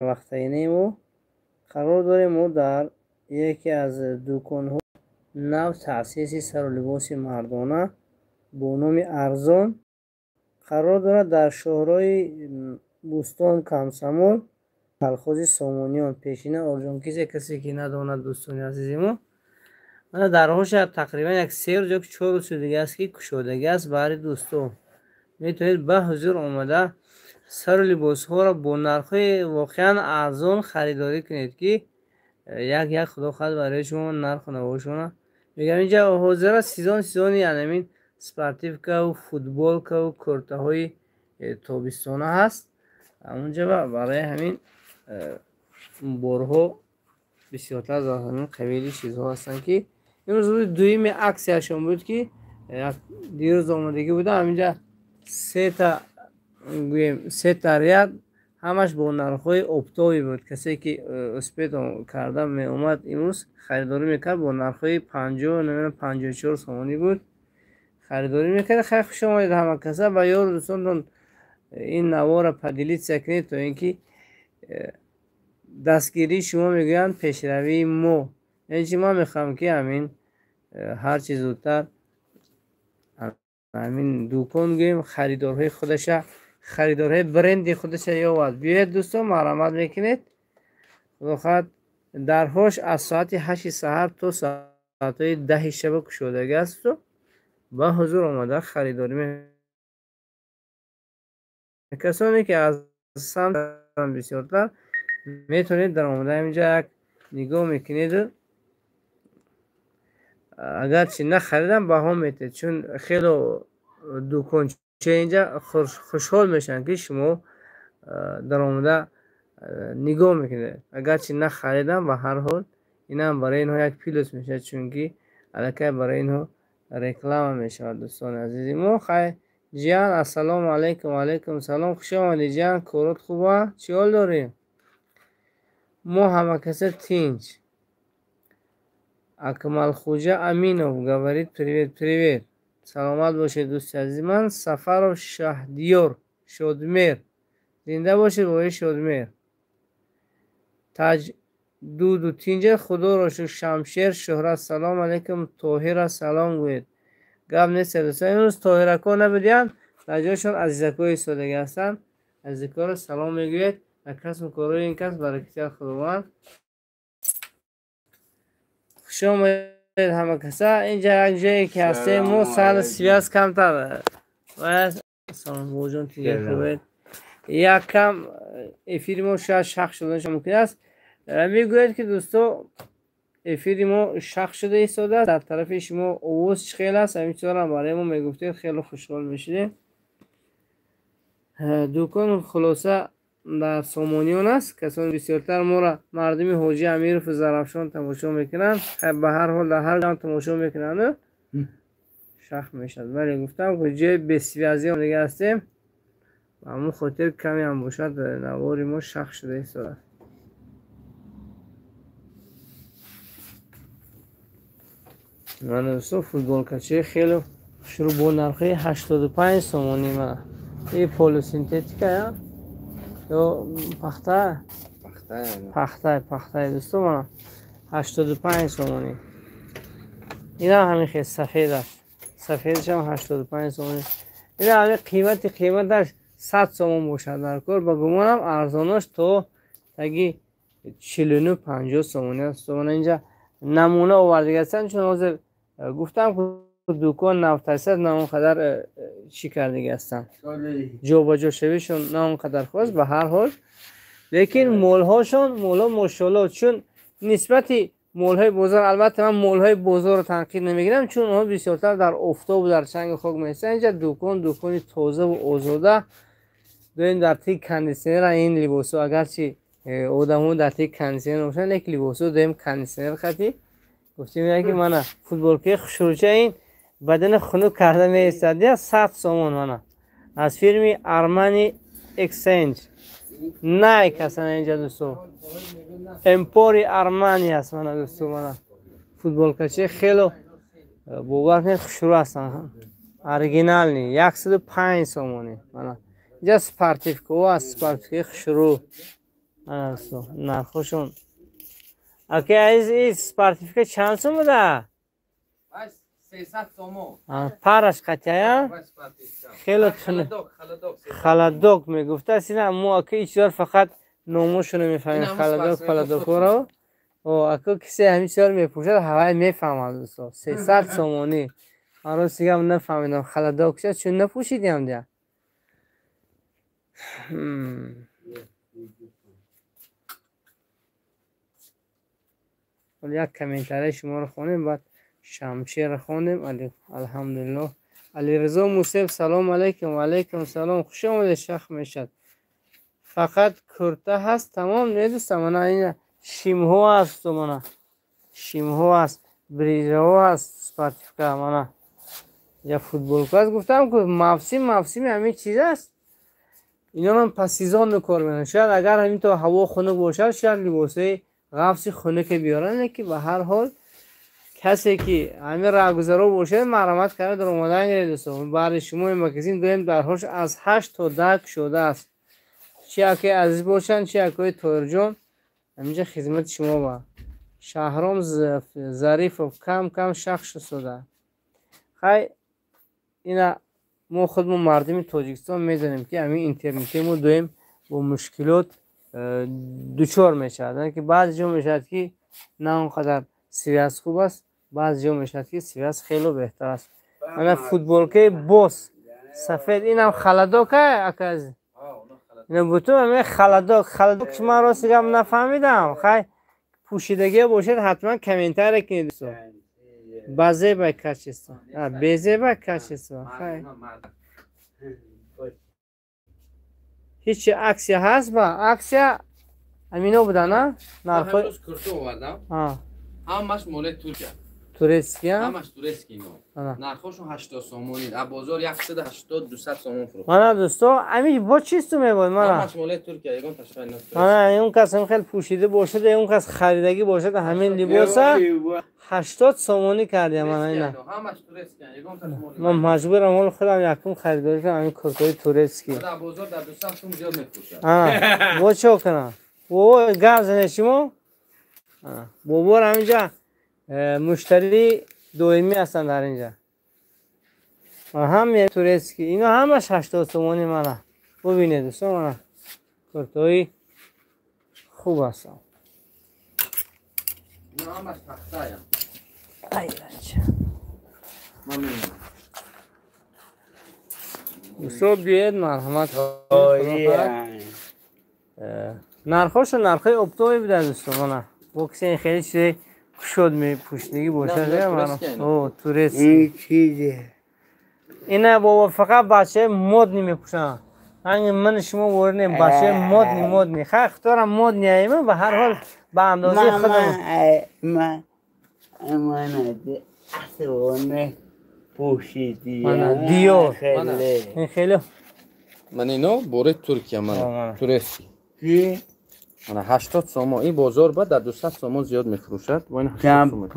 Вақтаинему қарор дорем мо дар яке аз дуконҳо нав таъсиси сару либоси мардона бо номи Арзон қарор дорад дар шоҳроҳи Бӯстон Комсомол, колхози Сомониён, пешина Орҷонкизе. Касе ки надонад, дӯстони азизи мо, мана дарҳоша тақрибан як 3 рӯз ё 4 рӯз шудагӣ аст, ки кушодагӣ аст баҳри дӯстон. Метавонед ба ҳузур омада сару либосҳоро бо нархҳои воқеан арзон харидорӣ кунед, ки як як худо хоҳад барои шумо нарху навошона мегӯям. Инҷа ҳозира сезон сезони анамин спортивкаву футболкаву куртаҳои тобистона ҳаст ҳамунҷа. Барои ҳамин борҳо бисёртар аз ҳамин қабили чизҳо ҳастанд, ки имрӯз рӯзи дуюми аксияшон буд, ки дирӯз омадагӣ буда. Ҳаминҷа сета, гӯем, сета ряд ҳамаш бо нархҳои оптовый буд. Касе ки успеть карда меомад, имрӯз харидорӣ мекард, бо нархҳои 50, намедонам, 54 сомонӣ буд, харидорӣ мекард. Хайр, хуш омадед ҳама каса. Ба ёру дӯстонтон ин навора поделиться кунед, то ин ки дастгирии шумо, мегӯянд, пешравии мо. Яъне чи, ман мехоҳам, ки ҳамин ҳарчи зудтар ҳамин дукон, гӯем, харидорҳои худаша, харидорҳои бренди худаша ёбад. Биёед, дӯстон, марҳамат мекунед. Худо хоҳад, дарҳош аз соати 8-и саҳар то соатҳои 10-и шаба кушодагӣ асту ба ҳузур омада харидорӣ. Касоне ки аз самт бисёртар метавонед дар омада инҷа як нигоҳ мекунеду, агарчи нахаридам, баҳо метед, чун хело дуконча инҷа хушҳол мешаванд, ки шумо даромада нигоҳ мекунед. Агарчи нахаридам, ба ҳар ҳол инам барои инҳо як плюс мешавад, чунки аллакай барои инҳо реклама мешавад. Дӯстони азизи мо, хайр. Ҷиян, ассалому алайкум. Алайкум салом, хуш омадӣ, ҷиян. Корот хуба? Чӣ ҳол дорӣ? Мо ҳамакаса тинч. Акмалхуҷа Аминов говорит: «Привет, привет». Саломат бошед, дӯсти азизи ман. Сафаров Шаҳдиёр Шодмер, зинда бошед, вои Шодмер. Таҷдуду тинҷа, худоро шукр. Шамшер Шӯҳрат, салом алайкум. Тоҳира салом гӯед. Гап нест, дӯстон. Имрӯз Тоҳирако набудиянд, дар ҷойшон Азизако истодагӣ ҳастанд. Азизакоро салом мегӯед. Дар касбу корҳои ин кас баракатият Худованд. Хуш омадед ҳама каса. Инҷа як ҷое ки ҳастем мо, сар связь камтар. Салом, бобоҷон, тиҷорат. Як кам эфири мо шояд шах шуданаш мумкин аст. Мегӯяд, ки дӯсто, эфири мо шах шуда истодааст. Дар тарафи шумо овоз чӣ хел аст? Ҳамин чизҳоро барои мо мегуфтед, хеле хушҳол мешудем. Дукон хулоса дар Сомониён аст. Касоне бисёртар моро мардуми Ҳоҷи Амирову Зарафшон тамошо мекунанд. Ба ҳар ҳол, дар ҳар ҷам тамошо мекунанд, шах мешавад. Бале, гуфтам, ҷои бесвязь дига ҳастем, ба ҳамон хотир камеам бошад, навори мо шах шуда истодааст. Мана, дӯсто, футболкачаи хеле хушрӯ бо нархҳои 85 сомонӣ. Мана, и полусинтетика ё пахта? Пахта, пахтаи, дӯсто. Мана, 85 сомонӣ. Инам ҳамин хел сафед аст, сафедашам 85 сомонӣ. Ина ҳамин қимати қиматаш 100 сомон бошад дар кор. Ба гумонам, арзонош то таги 49, 50 сомонӣ аст. Мана, инҷа намуна овардагӣ ҳастанд, чун ҳозир гуфтам, дукон навтасад, на он қадар чӣ кардагӣ ҳастанд, ҷобаҷошавишон на он қадар хуб аст. Ба ҳар ҳол, лекин молҳошон, молҳо, мошоалло, чун нисбати молҳои бозор, албатта, ман молҳои бозорро танқид намегирам, чун онҳо бисёртар дар офтобу дар чанги хок меистанд. Инҷа дукон дукони тозаву озода доим дар тиги кондитсионера ин либосҳо. Агарчи одамҳо дар тиги кондитсионер бошанд, лекин либосҳо доим кондитсионер хати. Гуфтем, ки мана, футболкаи хушрӯча, ин бадани хунук карда меистад, 100 сомон. Мана, аз фирми Армани Exchange, Найк ҳастанд инҷа, дӯсто. Эмпори Армани аст. Мана, дӯсто, мана, футболкачи хело, бовар кунед, хушрӯ ҳастанд, оригинальный, 105 сомонӣ. Мана, инҷа спортивкаҳо аст, спортивкаи хушрӯ. Ана дӯсто, нархошон. Аки азиз, ин спортивка чанд сум буда? 300 сомон. Параш қатъяя? Хеле холодок мегуфтааст. Ина мо ака ин чизҳоро фақат номошоно мефаҳмем, холодок, холодокҳоро. Ака кисе ҳамин чизҳоро мепӯшад, ҳавай мефаҳмад дӯсто. 300 сомонӣ. Ман рости гап нафаҳмидам холодок чист, чун напӯшидиам дия. Як комментарияи шуморо хонем, баъд шамшерро хондем. Алҳамдулиллоҳ. Алиризо Мусев, салом алейкум. Ва алейкум салом. Хуш омадед, шах мешад. Фақат курта ҳаст, тамом не дӯстам. Мана ина шимҳо ҳаст, мана шимҳо ҳаст, брижаҳо ҳаст, спортивка, мана я футболка аст. Гуфтам ку мавсим мавсими ҳамин чиз аст. Инонам па сезонно кор мекунанд. Шояд агар ҳамин то ҳаво хунук бошад, шояд либосҳои ғафси хунуке биёранд, лекин ба ҳар ҳол касе ки ҳамин раҳгузаро бошад, марҳамат карда дар омадан гиред дӯстон. Баъди шумо ин магазин доим дарҳош аз 8 то 10 кушода аст. Чи акои азиз бошанд, чи акои Тоирҷон, ҳаминҷа хизмати шумо ба. Шаҳром Зарифов, кам кам шах шусода. Хай, ина мо худмо мардуми Тоҷикистон медонем, ки ҳамин интернети мо доим бо мушкилот дучор мешавад. Ки баъзе ҷо мешавад, ки на он қадар связь хуб аст, баъзе ҷо мешавад, ки связь хело беҳтар аст. Мана футболкаи бос сафед, инам холодока аказ. Ина бутун ҳамин холодок, холодок ман рости гап нафаҳмидам. Хай, пӯшидагия бошад, ҳатман комментария кунед дӯстон. Ба зебай качество, безебай качество. Хай, ҳичи акция ҳаст, ба акция ҳамино буда на? Нархҳои курта овардам. Ҳамаш моли Туркия. Турецкий? Ҳамаш турецкий ино. Нархошон 80 сомонӣ. А бозор 180 200 сомон фурӯхт. Мана дӯсто, ами бо чисту мебод мана? Ҳамаш моли Туркия, ягон ташқари. Мана он кас ҳам хеле пӯшида бошад, он кас харидагӣ бошад, ҳамин либоса 80 сомонӣ кардем мана ина. Ҳамаш турецкий, ягон Ман маҷбурам ҳол худам якум харидорӣ кунам ҳамин куртаи турецкий. Дар бозор дар 200 сом зиёд мефурӯшад. Бо чо кунам? Бобо, гап занед шумо? Бобор ҳаминҷа муштарии доимӣ ҳастанд дар инҷа. Ҳаме турецкий. Ино ҳамаш 80 сомонӣ мана. Бубинед дӯстон, мана куртаҳои хуб ҳастанд. Ино ҳамаш пахтая. Ай бача. Дӯсто, биёед, марҳамат. Нархҳошо нархҳои оптовӣ буда дӯсто, мана. Бо кисе хеле чизе кушод мепӯшидагӣ бошад, о турецкий. Ина бобо, фақат бачаи модный мепӯшанд. Ранги ман шумо воринем, бачаи модный, модный. Хай, худорам модный аима, ба ҳар ҳол ба андозаи худам. Мана Диор. Ин хеле Ман ино бори Туркия, мана турецкий. Мана 80 сомон. Ин бозор ба дар 200 сомон зиёд мефурӯшад. Бо ин 80 сомон.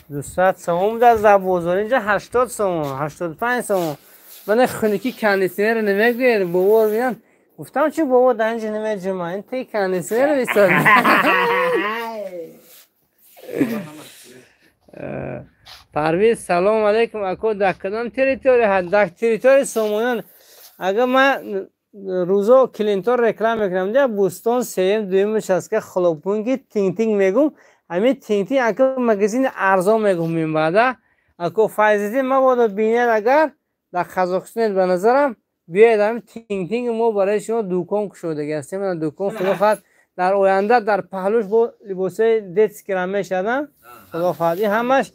200 сомон дар бозор, инҷа 80 сомон, 85 сомон. Мана хунукӣ кондитсионерро намегӯяд, бобо бинам. Гуфтам чи бобо дар инҷа намеҷума, ин теи кондитсионер истод. Парвиз, салом алейкум, ако, дар кадом территория? Дар территорияи Сомониён. Агар ман рӯзо клиентҳо реклама мекунам, дия Бӯстон сеюм дуюм участка хлопунки тинг-тинг мегум. Ҳамин тинг-тинг ако магазини арзон мегум минбаъда. Ако Файзиддин мабодо бинед, агар дар Қазоқистонед, ба назарам биёед ҳамин тинг-тинг, мо барои шумо дукон кушодагӣ ҳастем. Мана дукон, худо хоҳад, дар оянда дар паҳлӯш бо либосҳои детский ра мешаванд, худо хоҳад. Ин ҳамаш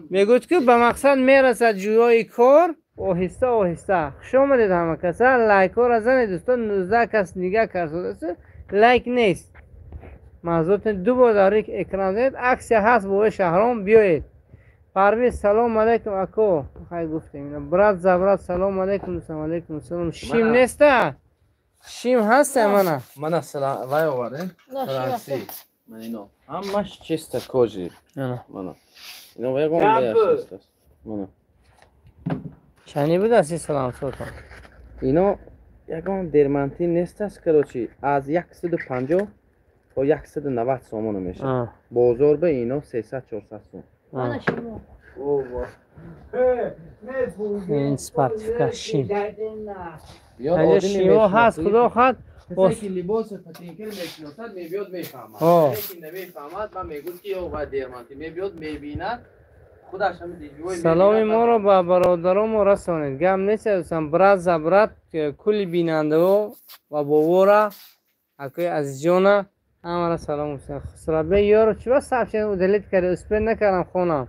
мегӯяд, ки ба мақсад мерасад ҷӯёи кор оҳиста оҳиста. Хуш омадед ҳама каса, лайкҳоро занед дӯстон. 19 кас нигаҳ кард, лайк нест. Мавзуотон ду бор дар рӯи экран занед. Акция ҳаст, бобои Шаҳром, биёед. Парвиз, салом алейкум, ако. Хай, гуфтем. Брат за брат, салом алейкум. Салом алейкум, салом. Шим неста? Шим ҳаста мана. Мана вай овардем. Франси. Мана ино. Ҳамаш чисто кожи. Мана. Ино ягон мана. Чани буд аси саламсотон? Ино Ягон дермантин нест аст, короче, аз 150 то 190 сомона мешавад. Бозор ба ино 300-400 сом. Ин спортивка шим. Шимо ҳаст, худо хоҳад. Касе ки либоси патинкир мешиносад, мебиёд, мефаҳмад. Касе ки намефаҳмад, ман мегӯям, ки ё ва дермантин мебиёд, мебинад. Саломи моро ба бародаромо расонед. Гап нест, дӯстам, брат за брат, кулли бинандао ва бовора, акои азизҷона, ҳамара салом. Хусрабе ёро чиба сообщение удалить карди? Успеть накардам хонам.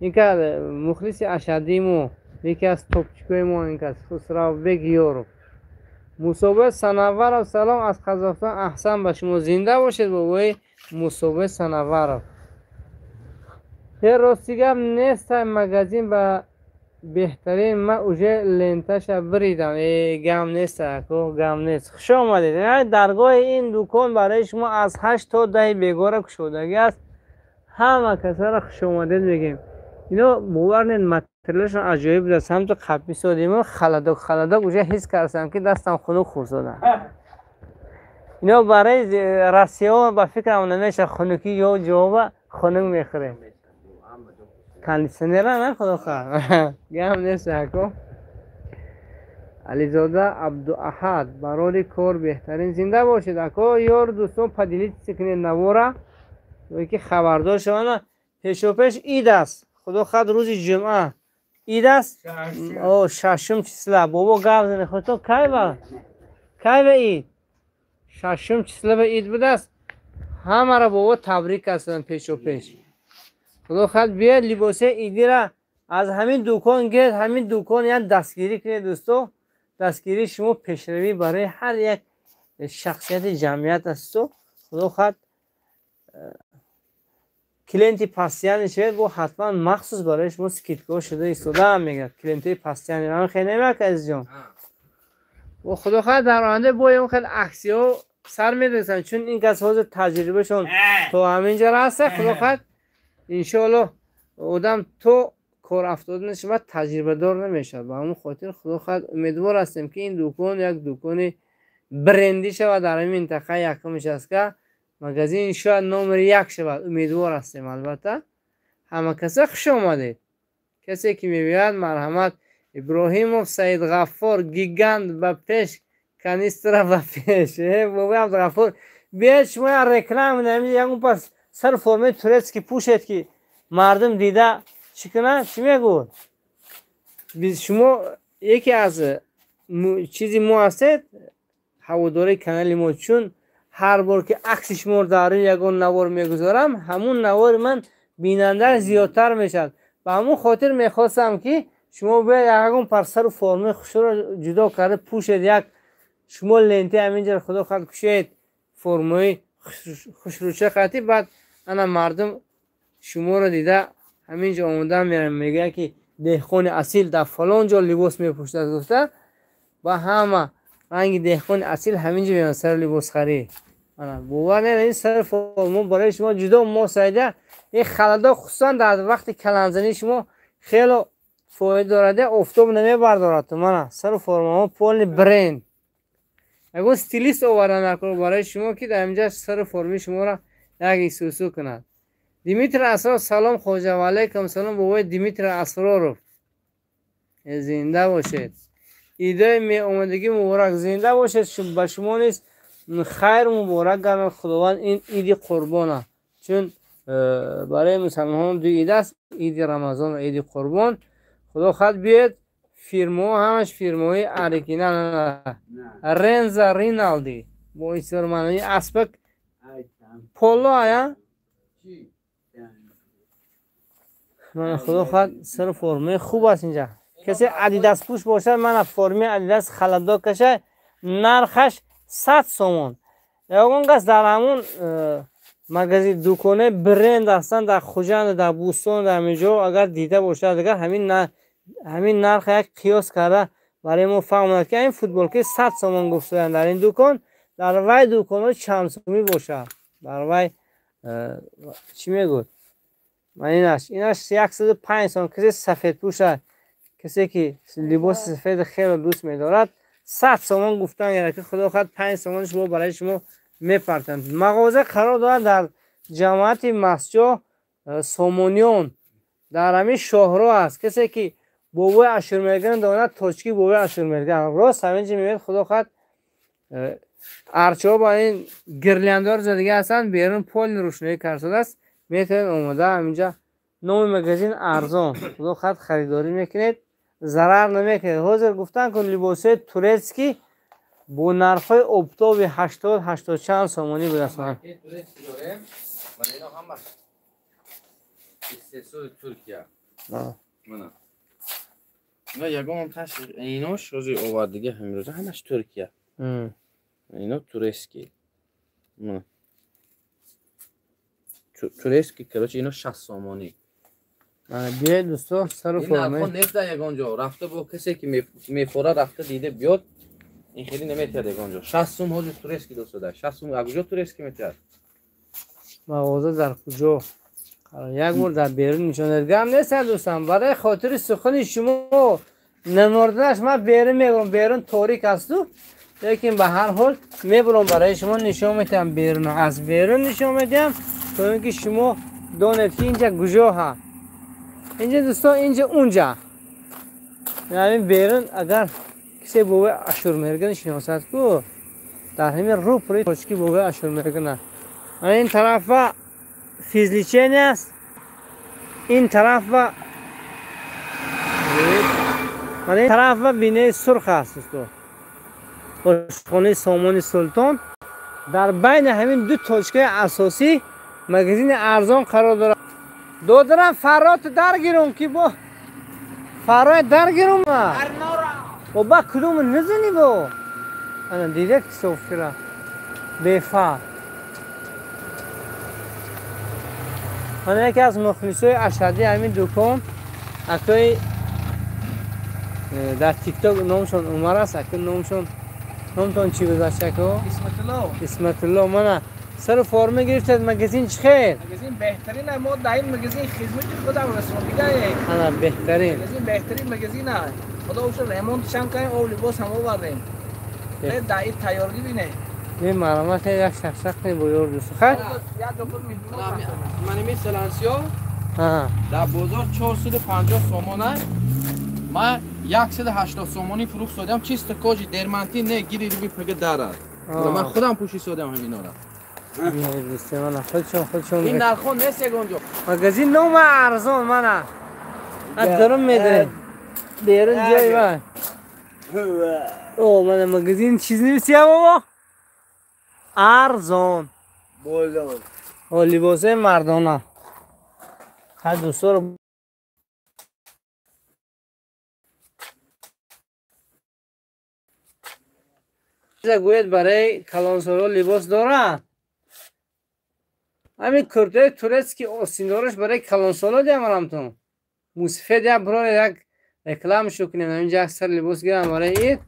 Инка мухлиси ашаддии мо, яке аз топчикои мо инкас Хусравбек Ёров. Мусобир Санаваров, салом аз Қазоқистон, аҳсан ба шумо, зинда бошед, бобои Мусобир Санаваров. Рости гап нестай магазин ба беҳтарин, ман уже ленташа биридам. Э, гам нест, ако, гам нест. Хуш омадед. Даргоҳи ин дукон барои шумо аз 8 то 10 бегора кушодагӣ аст. Ҳама касаро хушомадед мегӯем. Ино бовар нед, материалашон аҷоиб будааст. Ҳамту қапи содимо, холодок холодок, уже ҳис кардам, ки дастам хунук хӯрсода. Ино барои Россияо ба фикрам намеша, хунукӣ ё ҷоба хунук мехӯрем. Кондитсионера на, худо хоҳад, гам нест, ако. Ализода Абдуаҳад, барори кор, беҳтарин, зинда бошед, ако. Ёру дӯстон, поделиться кунед навора, ки хабардор шаванд. Пешопеш ид аст, худо хоҳад, рӯзи ҷумъа ид аст, о шашум числа. Бобо, гап зане худто, кай ба ид? Шашум числа ба ид будааст. Ҳамаро, бобо, табрик ҳастанд пешопеш. Худо хоҳад, биёед, либосаи идира аз ҳамин дукон гиред, ҳамин дукон як дастгирӣ кунед, дӯсто. Дастгирии шумо пешравӣ барои ҳар як шахсияти ҷамъият асту. Худо хоҳад, клиенти постоянный шавед, бо ҳатман махсус барои шумо скидкаҳо шуда истодаам, мегӯяд клиентои постоянный. Ман хеле намеяк, азизҷон. Бо худо хоҳад, дар оянда бо он хел аксияҳо сар мерасанд, чун ин кас ҳозир таҷрибашон то ҳамин ҷо раста. Худо хоҳад, иншоалло, одам то кор афтода нашавад, таҷрибадор намешавад. Ба ҳамон хотир, худо хоҳад, умедвор ҳастем, ки ин дукон як дукони брендӣ шавад дар ҳамин минтақа, якумш аст, ка магазин шояд номери як шавад, умедвор ҳастем. Албатта, ҳама каса хуш омадед, касе ки мебиёяд, марҳамат. Иброҳимов Саидғаффор, гигант ба пеш, канистра ба пеш. Бобои Абдуғаффор, биёед, шумо як реклама, ягон пас сар формаи турецкий пӯшед, ки мардум дида чӣ кунад, чӣ мегӯд. Шумо яке аз чизи мо ҳастед, ҳаводории канали мо, чун ҳар бор ки акси шуморо дар рӯи ягон навор мегузорам, ҳамун навори ман бинандааш зиёдтар мешавад. Ба ҳамун хотир мехостам, ки шумо биёед, ягон пар сару формаи хушро ҷудо карда пӯшед, як шумо ленти ҳаминҷаро, худо хоҳад, кушед, формаи хушрӯча қатӣ, баъд ана мардум шуморо дида ҳамин ҷо омода мераванд, мегӯянд, ки деҳқони асил дар фалон ҷо либос мепӯшад гуфта, ба ҳама ранги деҳқони асил ҳамин ҷо меоянд сари либосхарӣ. Бовар не, ин сари формо барои шумо ҷудо мо сайда. Ин холодок хусусан дар вақти каланзании шумо хело фоида дорад, офтоб намебардорад. Мана сару формаҳо полный бренд. Ягон стилист оварда накун барои шумо, ки дар инҷа сару форми шуморо як исусу кунад. Димитр Асроров, салом, хоҷа. Ва алайкум салом, бобои Димитр Асроров, зинда бошед. Идои меомадагӣ муборак, зинда бошед. Ба шумо низ хайр муборак гардад худованд ин иди қурбона, чун барои мусалмонон ду ид аст: иди Рамазон ва иди Қурбон. Худо хоҳад, биёед, фирмаҳо ҳамаш фирмаҳои оригинал, Ренза Риналди бо исторманаи аспак поло ая. Мана, худо хоҳад, сар формаи хуб аст. Инҷа касе Адидас пӯш бошад, мана формаи Адидас холодок каша, нархаш 100 сомон. Ягон кас дар ҳамун магазин, дуконаи бренд ҳастанд дар Хуҷанд, дар Бӯстон, дар ҳамин ҷо агар дида бошад, дигар ҳамин нарх як қиёс карда барои мо фаҳмонад, ки ин футболки 100 сомон гуфтаанд дар ин дукон, дар вай дуконҳо чанд сомӣ бошад? Дар вай чӣ мегӯд? Инаш 105 сомон. Касе сафедпӯша, касе ки либоси сафеди хело дӯст медорад. 100 сомон гуфтан, ки худо хоҳад 5 сомонаш бо барои шумо мепартанд. Мағоза қарор дорад дар ҷамоати Масҷо Сомониён, дар ҳамин шоҳроҳ аст. Касе ки бобои Ашурмерган донад, точки бобои Ашурмерган рост ҳамин ҷо мебинед. Худо хоҳад арчаҳо бо ин гирляндор задига ҳастанд, берун полни рӯшноӣ кардааст. Метавонед омода ҳаминҷа номи магазин арзон, худо хоҳад харидорӣ мекунед, зарар намекунед. Ҳозир гуфтан ки либосҳои турецкӣ бо нархҳои обтоби 80-80 чанд сомонӣ будааст. Истеҳсоли Туркия. Мана. Ино ягон таш инош ҳозир овардиги ҳамирӯза ҳамаш Туркия. Ино турецкий. Мана. Турецкий, короче, ино 60 сомонӣ. Биёед дӯсто, сару форма. Ин нархҳо нест дар ягон ҷо. Рафта бо касе ки мефора рафта дида биёд, ин хеле наметиҳад ягон ҷо. 60 сум ҳозир турецкий дӯстода. 60 сум аз куҷо турецкий метиҳад? Мағоза дар куҷо? Як бор дар берун нишон дод. Гам нест дӯстам, барои хотири сухани шумо намурданаш ман берун мебарам. Берун торик асту, лекин ба ҳар ҳол мебарам, барои шумо нишон медиҳам берун. Аз берун нишон медиҳам то инки шумо донед ки инҷа куҷо ҳа. Инҷа дӯстон, инҷа унҷа. Яъне берун агар кисе бобои Ашурмерган шиносад ку, дар ҳамин рӯ пури точки бобои Ашурмерган. Ин тарафа физлечение аст, ин тарафа ин тарафа бинаи сурх аст дӯсто, ошхонаи Сомони Султон. Дар байни ҳамин ду точкаи асосӣ магазини арзон қарор дорад. Додарам фарроту даргирум ки бо фаррой даргирум ба кудум низани бо ана дидед ки софтира бефар. Ман яке аз мухлисои ашадии ҳамин дукон, акои дар тикток номшон Умар аст. Ака номшон, номтон чӣ гузашт ако? Исматулло. Исматулло. Мана сару форма гирифтед, магазин чӣ хел? Магазин беҳтарин. Мо дар ин магазин хизмати худам расонидаем. Ана беҳтарин. Магазин беҳтарин магазин аст. Худо шукр, ремонтшам кардем, об либос ҳам овардем. Дар ин тайёргӣ бинед. Не маълумот як шахшах не бо ёр дӯст. Хай? Ман ин селансиё дар бозор 450 сомон аст. Ман 180 сомонӣ фурӯхт содам, чисто кожи дермантин не гири руби пага дарад. Ман худам пӯши содам ҳаминора. Худшон ин нархҳо нест ягон ҷо. Магазин нома арзон мана. Аз дарун медарем. Берун ҷои вай. О, мана магазин чиз нивисия бобо? Арзон. О, либосҳои мардона. Ҳар дӯсторо гӯед барои калонсоло либос дорад. Ҳамин куртаи турецкий остиндораш барои калонсоло диамарамтон. Мусифед як бирор як рекламашу кунем. Ҳаминҷа як сар либос гирам барои ид.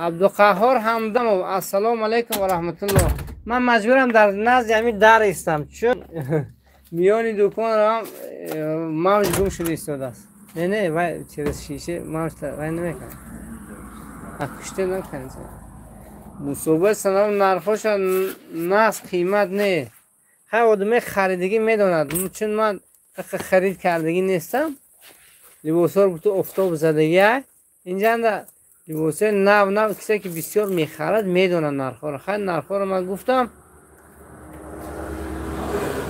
Абдуқаҳҳор Ҳамдамов, ассалому алайкум ва раҳматуллоҳ. Ман маҷбурам дар назди ҳамин дар истам, чун миёни дуконам мавҷ гум шуда истодааст. Не, не, вай через шише мавҷ вай намекунад. Куште накунад. Мусобиқаи санам нархҳоша нас қимат не. Ҳар одаме харидагӣ медонад, чун ман харид кардагӣ нестам. Либосҳоро буту офтоб задагӣ. Инҷанда либосҳои нав нав кисе ки бисёр мехарад медонад нархҳоро. Хай нархҳоро ман гуфтам.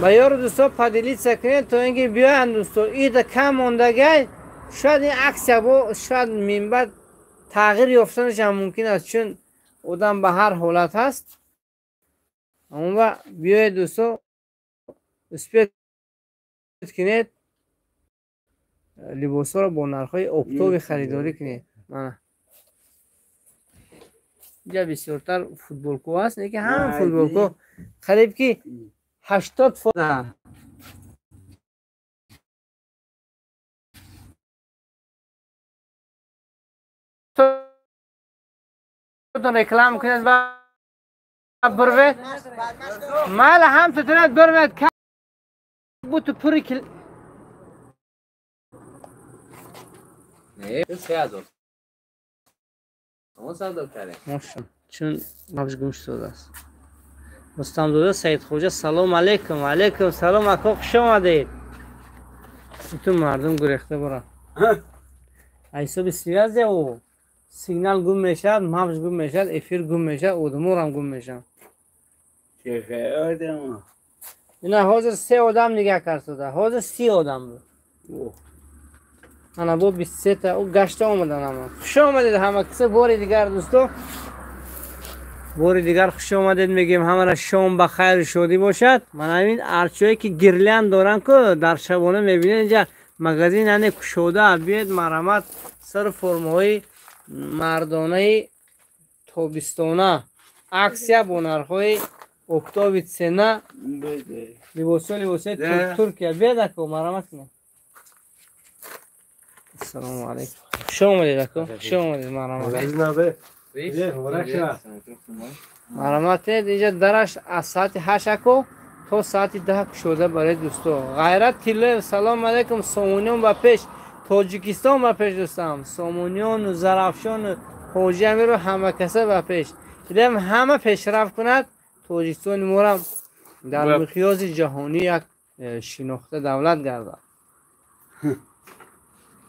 Ба ёру дӯсто поделиться кунед то ин ки биёянд дӯсто. Ида кам мондагай, шояд ин аксия бо шояд минбаъд тағйир ёфтанаш ҳам мумкин аст, чун одам ба ҳар ҳолат ҳаст. Ва биёед дӯсто, успеть кунед либосҳоро бо нархҳои обтоби харидорӣ кунед. Мана инҷа бисёртар футболко аст, лекин ҳама футболко қариб ки 80%. Реклам кунед ва бурвед. Майли ҳам тутунад бурвед. Буту пури Не, 3000. Сомон савдо кардем. Мошалло. Чун мавҷ гум шудааст. Рустамзода Саидхоҷа салом алейкум. Алейкум салом ако, хуш омадед. Итун мардум гурехта бурад. Ҳисоби связи ӯ сигнал гум мешавад, мавҷ гум мешавад, эфир гум мешавад, одаморам гум мешаванд. Ина ҳозир 3 одам нигаҳ кард шуда. Ҳозир 30 одам буд. Ана бо 23 та ӯ гашта омадан ҳама. Хуш омадед ҳама киса бори дигар дӯсто. Бори дигар хуш омадед мегӯем, ҳамара шом ба хайру шодӣ бошад. Ман ҳамин арчое ки гирлянд доранд ку дар шабона мебинед инҷа магазин яъне кушода, биёед марҳамат сару формаҳои мардонаи тобистона аксия бо нархҳои октоби цена либосҳои Туркия. Биёед ако, марҳамат кунед. Ассалому алайкум. Хуш омадед ако, хуш омадед, марҳамат. Марҳамат кунед. Инҷа дараш аз соати 8 ако то соати 10 кушода барои дӯсто. Ғайрат Тиллоев салом алайкум. Сомониён ба пеш, Тоҷикистон ба пеш дӯстам. Сомониёну Зарафшону Ҳоҷи Амиру ҳама каса ба пеш. Дидам ҳама пешрафт кунад, Тоҷикистони морам дар миқёси ҷаҳонӣ як шинохта давлат гардад.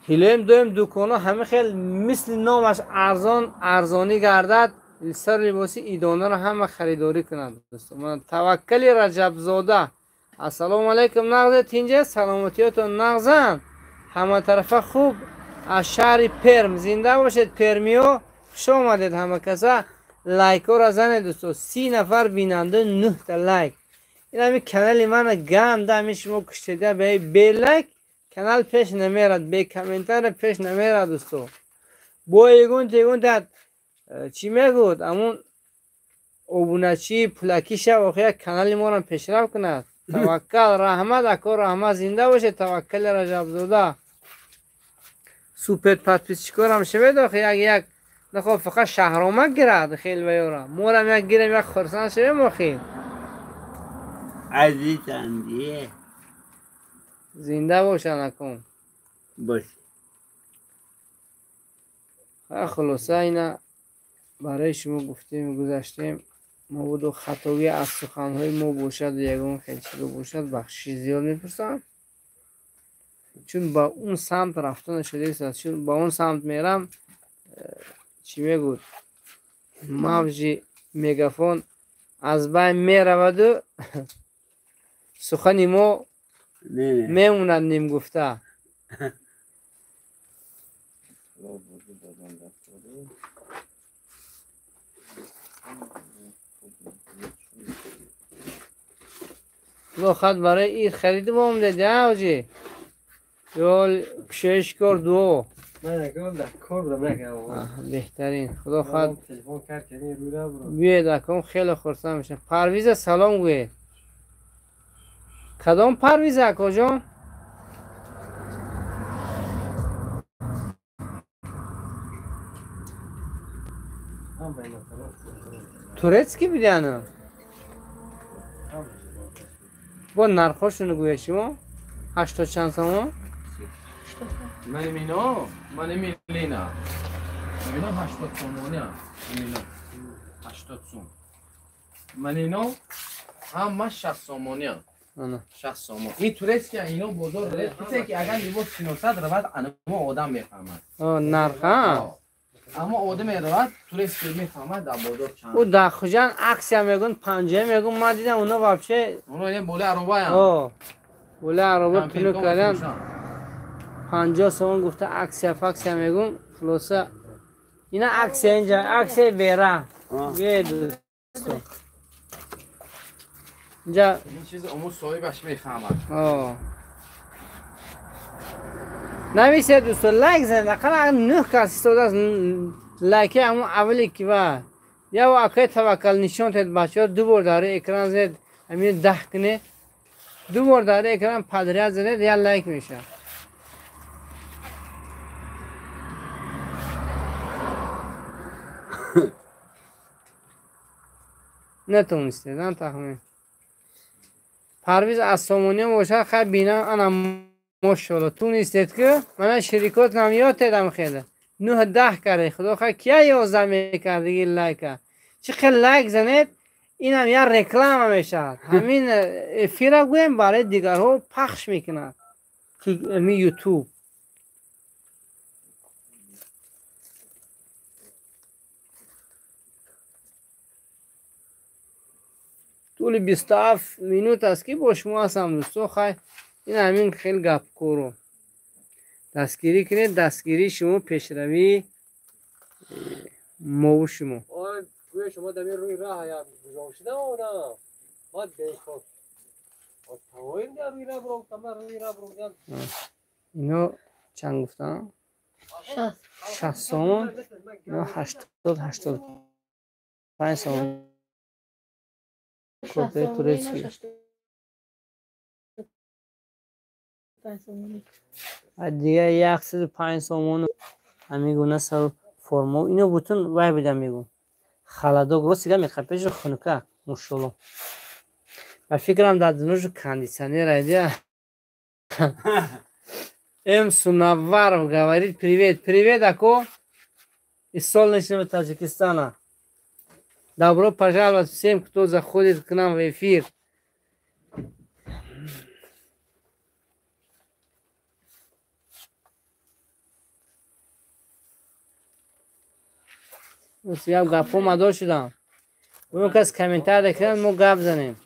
Ҳилоем доим дуконҳо ҳама хел мисли номаш арзон арзонӣ гардад, сару либоси идонаро ҳама харидорӣ кунад. Таваккали Раҷабзода ассалому алайкум. Нағзе тинҷа, саломатиётон нағзанд, ҳаматарафа хуб. Аз шаҳри Перм зинда бошед пермиё, хуш омадед ҳама каса. Лайкҳоро занед дӯсто. 30 нафар бинанда, 9 та лайк. Ин ҳами канали мана ганда ҳами шумо куштеда бе лайк канал пеш намерад, бе комментария пеш намерад дӯсто. Бо ягон тегон чӣ мегӯд амун обуначии пулакӣ шав, охир канали морам пешрафт кунад. Таваккал раҳмат ако, раҳмат, зинда бошед Таваккали Раҷабзода. Супер подписчикорам шавед охир, як як нахо фақат шаҳромак гирад хел ваёра. Морам як гирем, як хурсанд шавем охир. Азизам дие. Зинда бошанд акун. Бош. Хулоса ина барои шумо гуфтем гузаштем. Мабодо хатогӣ аз суханҳои мо бошад, ягон хел чизо бошад, бахшиши зиёд мепурсам. Чун ба он самт рафта нашудааст, чун ба он самт мерам, чӣ мегӯд, мавҷи мегафон аз байн мераваду сухани мо мемонад нимгуфта. Худо барои ид хариду омадед ҳоҷӣ ё кушоиш кор дуо? Беҳтарин. Худо хоҳад биёед аком, хеле хурсанд мешавам. Парвиза салом гӯед. Кадом Парвиза акоҷон? Турецкий бидяну? Бо нархҳошоно гӯед шумо? 80 чанд сомон? Маним ино, маним Лина. Ино 80 сомони. Ино 80 сом. Ман ино ҳама 60 сомони. 60 сомон. Ин турецкий ино бозор касе ки агар либос шиносад равад, анамо одам мефаҳмад. Нарха? Аммо одам меравад, турецкий мефаҳмад дар бозор чанд. Ӯ дар Хуҷанд аксия мегӯн, 50 мегӯн, ман дидам оно вообще оно ин боле аробаянд. Боле ароба пулу кардан 50 сомон гуфта аксия факсия мегӯн. Хулоса ина аксия инҷа аксия бера. Биёед дӯсто. Инҷа ин чиз уму соҳибаш мефаҳмад. Нависед дӯсто, лайк занед. Ақалла 9 кас истодааст лайки ҳамон аввале ки ва я акаи Таваккал нишон тед бачаҳо, ду бор дар экран занед, ҳамин 10 кунед, ду бор дар экран подряд занед, я лайк мешавад. Натонистед, ан тахмин. Парвиз аз Сомониён бошад, хай бинам ана мошалло тунистед ки мана ширикот намётедам хеле. 9-10 карде. Худо хоҳад кия 11 мекард диги лайка. Чӣ хел лайк занед, инам як реклама мешавад. Ҳамин эфира гӯем барои дигарҳо пахш мекунад. Ки ҳамин YouTube. Тӯли 27 минут аст ки бо шумо ҳастам дӯсто. Хай ин ҳамин хел гапкоро дастгирӣ кунед. Дастгирии шумо пешравии мову шумо. Шумо дар рӯи раҳ гузоштида омадам. Ман бехоб. Ино чанд гуфтам? 60 сомон. Ино 80-85 сомон. Куртаи турецкий. Дига 105 сомон ҳамин гуна сар формо. Ино бутун вай буда мегӯм. Халадок рост дига мехапешу хунука мушоло. Ба фикрам дар дунёшу кондитсионер айдия. М. Сунаваров говорит привет. Привет, ако из солнечного Таджикистана. Добро пожаловать всем, кто заходит к нам в эфир. Я гапо мадор шудам. Ӯ кас комментарий карданд, мо гап занем.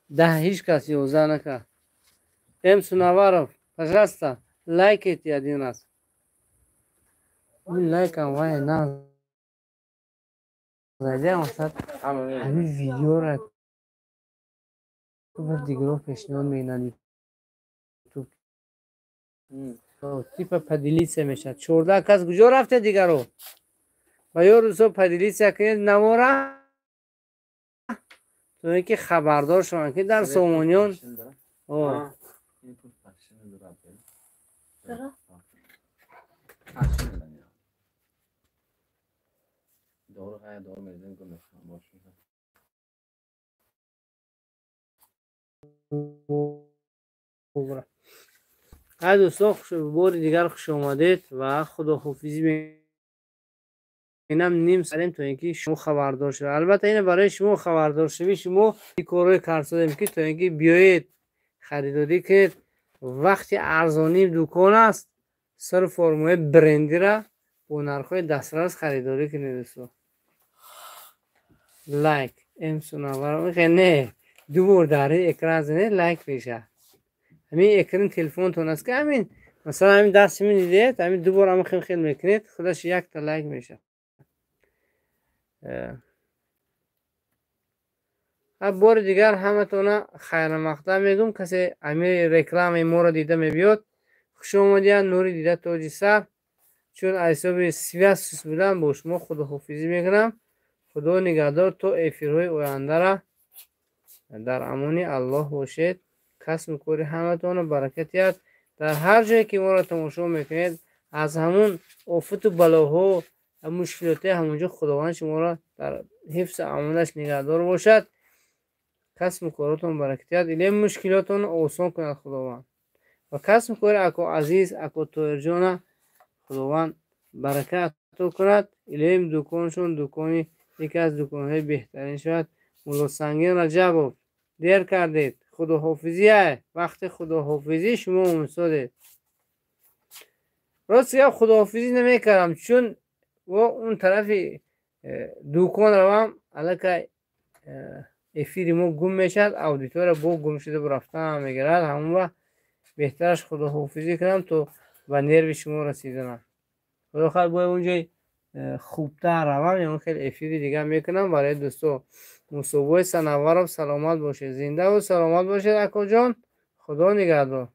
Да, ҳеҷ кас 11 накард. М. Сунаваров, пожалуйста, лайкайте один раз. Ин лайкам вай на зайдем масалан ҳамин видеоро ба дигарон пешниҳод мекунанд. Типа поделиться мешавад. 14 кас куҷо рафте дигаро? Ва ё рӯзҳо поделиться кунед навора, то ин ки хабардор шаванд ки дар Сомониён ҳай дӯстон, бори дигар хуш омадед ва худоҳофизӣ инам ним сарем то ин ки шумо хабардор шавед. Албатта ина барои шумо хабардор шавӣ, шумо ин корҳои карсодем ки то ин ки биёед харидорӣ кунед. Вақти арзонии дукон аст, сар формаи брендира бо нархҳои дастрас харидорӣ кунед дӯстон. Лайк М. Сунаваров не ду бор дар экран занед лайк мешавад. Ҳамин экрани телефонтон аст ки ҳамин масалан ҳамин дасти мин дидед, ҳамин ду бор ҳамин хел мекунед, худаш якта лайк мешавад. Бори дигар ҳаматона хайрамақдам мегӯм. Касе ҳамин рекламаи моро дида мебиёд, хуш омадиян, нури дида тоҷи сар. Чун аз ҳисоби связь сус будан бо шумо худоҳофизӣ мекунам. Худо нигаҳдор то эфирҳои ояндара. Дар амони Аллоҳ бошед. Касбу кори ҳаматона баракат диҳад. Дар ҳар ҷое ки моро тамошо мекунед, аз ҳамун офату балоҳо ва мушкилоте ҳамонҷо Худованд шуморо дар ҳифзу амонаш нигаҳдор бошад. Касбу коротон баракат диҳад, иле мушкилотонро осон кунад Худованд. Ва касбу кори ако Азиз, ако Тоирҷона Худованд баракат ато кунад. Илем дуконшон дукони яке аз дуконҳои беҳтарин шавад. Муллосангин Раҷабов, дер кардед. Худоҳофизия, вақти худоҳофизӣ шумо умсодед. Рост гап худоҳофизӣ намекардам, чун во он тарафи дукон равам, аллакай эфири мо гум мешавад, аудитория бо гум шуда рафтан мегирад. Ҳамон вақт беҳтараш худоҳофизӣ кунам то ба нерви шумо расиданам. Худо хоҳад бояд онҷои хубтар равам, ё хеле эфири дигар мекунам барои дӯсто. Мусобои Санаваров, саломат бошед, зиндаву саломат бошед акоҷон. Худо нигаҳдор.